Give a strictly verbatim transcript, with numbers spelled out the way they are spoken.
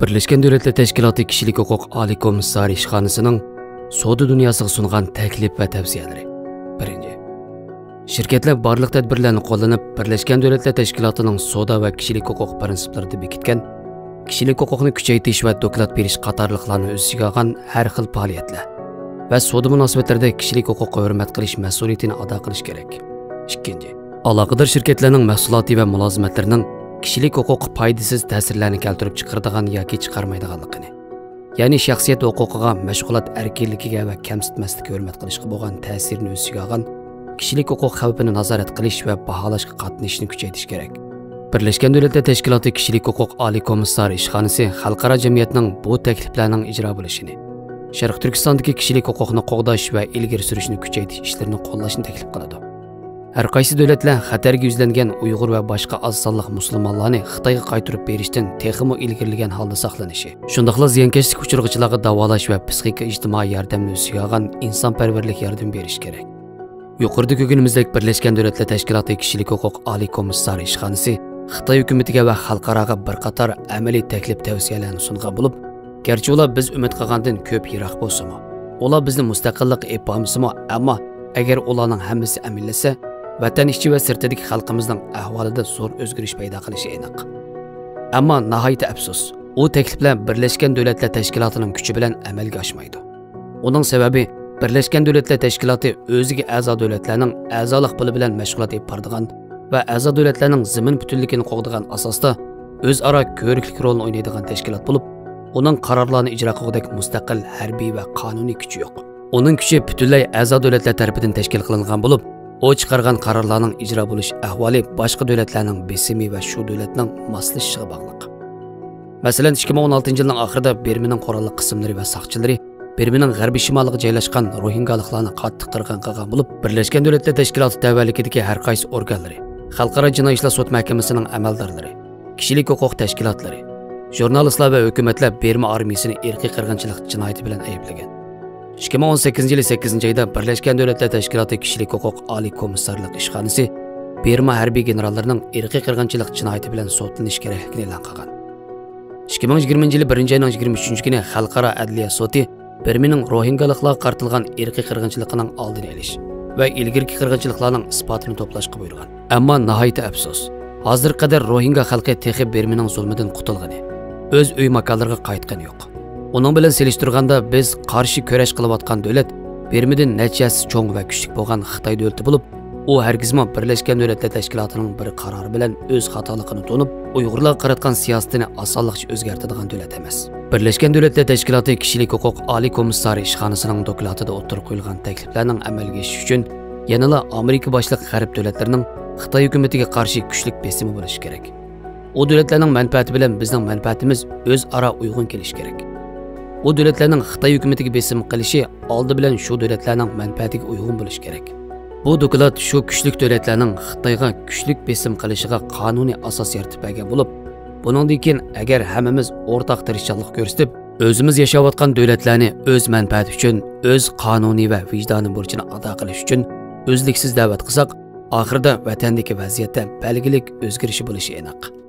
بىرلەشكەن دۆلەتلەر تەشكىلاتى كىشىلىك ھوقۇق ئالىي كومىسسارى ئىشخانىسىنىڭ سودا دۇنياسىغا سۇنغان تەكلىپ ۋە تەۋسىيەلىرى. بىرىنچى، شىركەتلەر بارلىق تەدبىرلەرنى قوللىنىپ، بىرلەشكەن دۆلەتلەر تەشكىلاتىنىڭ سودا ۋە كىشىلىك ھوقۇق پىرىنسىپلىرىدا بېكىتكەن كىشىلىك ھوقۇقنى كۈچەيتىش ۋە دوكلات بېرىش قاتارلىقلارنى ئۆز ئىچىگە ئالغان ھەر خىل پائالىيەتلەر ۋە سودا مۇناسىۋەتلىرىدە كىشىلىك ھوقۇققا ھۆرمەت قىلىش مەسئۇلىيىتىنى ئادا قىلىش كېرەك. ئىككىنچى، ئالاقىدار شىركەتلەرنىڭ مەھسۇلاتى ۋە مۇلازىمەتلىرىنىڭ كىشىلىك ھوقۇققا پايدىسىز تەسىرلەرنى كەلتۈرۈپ چىقىرىدىغان ياكى چىقارمايدىغانلىقىنى، يەنى شەخسىيەت ھوقۇقىغا، مەشغۇلات ئەركىنلىكىگە ۋە كەمسىتمەسلىككە ھۆرمەت قىلىشقا بولغان تەسىرىنى ئۆز ئىچىگە ئالغان كىشىلىك ھوقۇق خەۋپىنى نازارەت قىلىش ۋە باھالاشقا قاتنىشىشنى كۈچەيتىش كېرەك. بىرلەشكەن دۆلەتلەر تەشكىلاتى كىشىلىك ھوقۇق ئالىي كومىسسارى ئىشخانىسى خەلقئارا جەمئىيەتنىڭ بۇ تەكلىپلەرنىڭ ئىجرا بولۇشىنى، شەرقىي تۈركىستاندىكى كىشىلىك ھوقۇقنى قوغداش ۋە ئىلگىرى سۈرۈشنى كۈچەيتىش ئىشلىرىنى قوللاشنى تەكلىپ قىلىدۇ. ھەر قايسى دۆلەتلەر خەتەرگە يۈزلەنگەن ئۇيغۇر ۋە باشقا ئاز سانلىق مۇسۇلمانلارنى خىتايغا قايتۇرۇپ بېرىشتىن تېخىمۇ ئىلگىرىلىگەن ھالدا ساقلىنىشى، شۇنداقلا زىيانكەشلىككە ئۇچرىغۇچىلارغا داۋالاش ۋە پسىخىكا ئىجتىمائىي ياردەمنى ئۆز ئىچىگە ئالغان ئىنسانپەرۋەرلىك ياردىمى بېرىشى كېرەك. يۇقىرىدا كۆرگىنىمىزدەك، بىرلەشكەن دۆلەتلەر تەشكىلاتى كىشىلىك ھوقۇق ئالىي كومىسسارى ئىشخانىسى خىتاي ھۆكۈمىتىگە ۋە خەلقئاراغا بىر قاتار ئەمەلىي تەكلىپ تەۋسىيەلەرنى سۇنغان بولۇپ، گەرچە ئۇلار بىز ئۈمىد قىلغاندىن كۆپ يىراق بولسىمۇ، ئۇلار بىزنى مۇستەقىللىققا ئېلىپ بارمىسىمۇ، ئەمما ئەگەر ئۇلارنىڭ ھەممىسى ئەمەللەشسە، ۋەتەن ئىچى ۋە سىرتىدىكى خەلقىمىزنىڭ ئەھۋالىدا زور ئۆزگىرىش پەيدا قىلىشى ئېنىق. ئەمما ناھايىتى ئەپسۇس، ئۇ تەكلىپلەر بىرلەشكەن دۆلەتلەر تەشكىلاتىنىڭ كۈچى بىلەن ئەمەلگە ئاشمايدۇ. ئۇنىڭ سەۋەبى، بىرلەشكەن دۆلەتلەر تەشكىلاتى ئۆزىگە ئەزا دۆلەتلەرنىڭ ئەزالىق پۇلى بىلەن مەشغۇلات ئېلىپ بارىدىغان ۋە ئەزا دۆلەتلەرنىڭ زېمىن پۈتۈنلۈكىنى قوغدىغان ئاساستا ئۆزئارا كۆرۈكلۈك رولنى ئوينايدىغان تەشكىلات بولۇپ، ئۇنىڭ قارارلارنى ئىجرا قىلغۇدەك مۇستەقىل ھەربىي ۋە قانۇنىي كۈچى يوق. ئۇنىڭ كۈچى پۈتۈنلەي ئەزا دۆلەتلەر تەرىپىدىن تەشكىل قىلىنغان بولۇپ، ئۇ چىقارغان قارارلارنىڭ ئىجرا بولۇش ئەھۋالى باشقا دۆلەتلەرنىڭ بېسىمى ۋە شۇ دۆلەتنىڭ ماسلىشىشىغا باغلىق. مەسىلەن، ئىككى مىڭ ئون ئالتىنچى يىلنىڭ ئاخىرىدا بىرمىنىڭ قوراللىق قىسىملىرى ۋە ساقچىلىرى بىرمىنىڭ غەربىي شىمالىغا جايلاشقان روھىنگالىقلارنى قاتتىق قىرغىن قىلغان بولۇپ، بىرلەشكەن دۆلەتلەر تەشكىلاتى تەۋەلىكىدىكى ھەر قايسى ئورگانلىرى، خەلقئارا جىنايى ئىشلار سوت مەھكىمىسىنىڭ ئەمەلدارلىرى، كىشىلىك ھوقۇق تەشكىلاتلىرى، ژۇرنالىستلار ۋە ھۆكۈمەتلەر بىرما ئارمىيىسىنى ئىرقىي قىرغىنچىلىق جىنايىتى بىلەن ئەيىبلىگەن. ئىككى مىڭ ئون سەككىزىنچى يىلى سەككىزىنچى ئايدا بىرلەشكەن دۆلەتلەر تەشكىلاتى كىشىلىك ھوقۇق ئالىي كومىسسارلىق ئىشخانىسى بىرما ھەربىي گېنېراللىرىنىڭ ئىرقىي قىرغىنچىلىق جىنايىتى بىلەن سوتلىنىش كېرەكلىكىنى ئېلان قىلغان. ئىككى مىڭ يىگىرمىنچى يىلى بىرىنچى ئاينىڭ يىگىرمە ئۈچىنچى كۈنى خەلقئارا ئەدلىيە سوتى بىرمىنىڭ روھىنگالىقلارغا قارىتىلغان ئىرقىي قىرغىنچىلىقىنىڭ ئالدىنى ئېلىش ۋە ئىلگىرىكى قىرغىنچىلىقلارنىڭ ئىسپاتىنى توپلاشقا بۇيرۇغان. ئەمما ناھايىتى ئەپسۇس، ھازىرغا قەدەر روھىنگا خەلقى تېخى بىرمىنىڭ زۇلمىدىن قۇتۇلغىنى، ئۆز ئۆي ماكانلىرىغا قايتقىنى يوق. ئۇنىڭ بىلەن سېلىشتۇرغاندا، بىز قارشى كۈرەش قىلىۋاتقان دۆلەت بىرمىدىن نەچچە ھەسسە چوڭ ۋە كۈچلۈك بولغان خىتاي دۆلىتى بولۇپ، ئۇ ھەرگىزمۇ بىرلەشكەن دۆلەتلەر تەشكىلاتىنىڭ بىر قارارى بىلەن ئۆز خاتالىقىنى تونۇپ، ئۇيغۇرلارغا قاراتقان سىياسىتىنى ئاسانلىقچە ئۆزگەرتىدىغان دۆلەت ئەمەس. بىرلەشكەن دۆلەتلەر تەشكىلاتى كىشىلىك ھوقۇق ئالىي كومىسسارى ئىشخانىسىنىڭ دوكلاتىدا ئوتتۇرىغا قويۇلغان تەكلىپلەرنىڭ ئەمەلگە ئېشىشى ئۈچۈن يەنىلا ئامېرىكا باشلىق غەرب دۆلەتلىرىنىڭ خىتاي ھۆكۈمىتىگە قارشى كۈچلۈك بېسىمى بولۇشى كېرەك. ئۇ دۆلەتلەرنىڭ مەنپەئەتى بىلەن بىزنىڭ مەنپەئەتىمىز ئۆزئارا ئۇيغۇن كېلىشى كېرەك. ئۇ دۆلەتلەرنىڭ خىتاي ھۆكۈمىتىگە بېسىم قىلىشى ئالدى بىلەن شۇ دۆلەتلەرنىڭ مەنپەئەتىگە ئۇيغۇن بولۇشى كېرەك. بۇ دوكلات شۇ كۈچلۈك دۆلەتلەرنىڭ خىتايغا كۈچلۈك بېسىم قىلىشىغا قانۇنىي ئاساس يارىتىپ بەرگەن بولۇپ، بۇنىڭدىن كېيىن ئەگەر ھەممىمىز ئورتاق تىرىشچانلىق كۆرسىتىپ، ئۆزىمىز ياشاۋاتقان دۆلەتلەرنى ئۆز مەنپەئەتى ئۈچۈن، ئۆز قانۇنىي ۋە ۋىجدانىي بۇرچىنى ئادا قىلىش ئۈچۈن ئۈزلۈكسىز دەۋەت قىلساق، ئاخىرىدا ۋەتەندىكى ۋەزىيەتتە بەلگىلىك ئۆزگىرىشى بولۇشى ئېنىق.